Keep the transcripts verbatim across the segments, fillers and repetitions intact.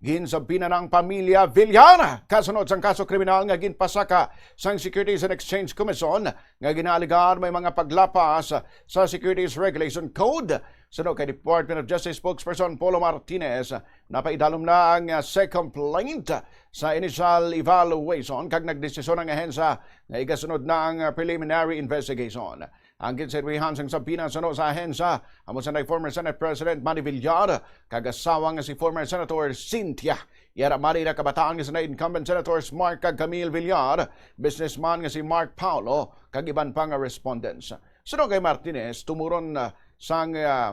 ginsubpoena na ang pamilya Villar kasunod sang kaso kriminal nga ginpasaka sang Securities and Exchange Commission nga ginaalegar may mga paglapas sa Securities Regulation Code. Suno kay Department of Justice spokesperson Polo Martinez, napaidalom na ang, ah, SEC complaint sa initial evaluation kag nagdesisyon ang ahensya nga igasunod na ang, ah, preliminary investigation. Ang ginserbihan sang subpoena suno sa ahensya amo sanday former Senate President Manny Villar kag asawa nga si former Senator Cynthia. Yara Manny, na kabataan nga sina incumbent Senators Mark kag Camille Villar, businessman nga si Mark Paulo, kag iban pa nga respondents. Suno kay Martinez, tumuron, ah, sang, ah,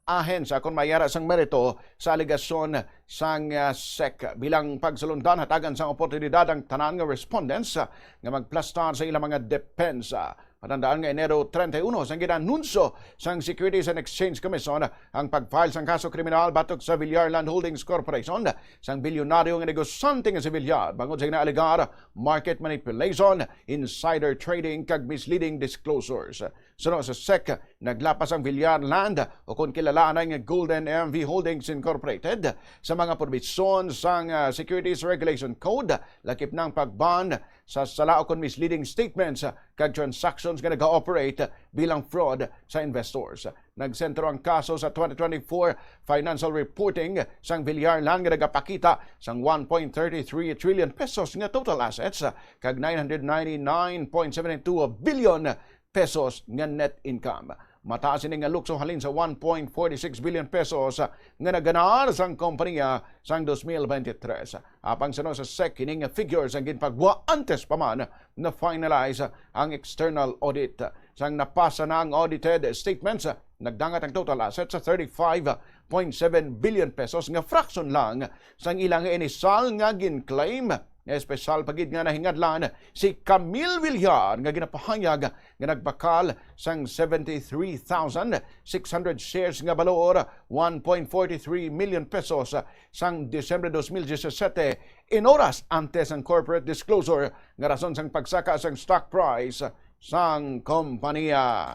ahensya kon may ara sang merito sa alegasyon sang, ah, SEC. Bilang pagsulundan, hatagan sang oportunidad ang tanan nga respondents, ah, nga magplastar sa ilang mga depensa. Matandaan nga Enero treinta y uno sang ginanunsyo sang Securities and Exchange Commission ang pag-file sang kaso kriminal batok sa Villar Land Holdings Corporation, sang bilyonaryo nga negosyante nga si Villar, bangod sa ginaalegar market manipulation, insider trading, kag misleading disclosures. Suno sa SEC, naglapas ang Villar Land, o kon kilala anay nga Golden M V Holdings Incorporated, sa mga probisyon sang, ah, Securities Regulation Code, lakip na ang pag-ban sa sala o kon misleading statements, ah, kag transactions nga nag-ooperate bilang fraud sa investors. Nagsentro ang kaso sa twenty twenty-four financial reporting sang Villar Land nga nagapakita sang one point thirty-three trillion pesos nga total assets, ah, kag nine hundred ninety-nine point seven two billion pesos nga net income. Mataas ini nga lukso halin sa one point forty-six billion pesos nga naganar sang kompanya sang dos mil bente tres. Apang suno sa SEC, kini nga figures ang ginpagwa antes pa man na-finalize ang external audit. Sang napasa na ang audited statements, nagdangat ang total assets sa thirty-five point seven billion pesos, nga fraksyon lang sang ilang inisal nga gin-claim. Espesyal pa gid nga nahingadlan si Camille Villar nga ginapahayag nga nagbakal sang seventy-three thousand six hundred shares nga balor one point forty-three million pesos sang Disyembre dos mil diyesisete, in oras antes ang corporate disclosure nga rason sang pagsaka sang stock price sang kompanya.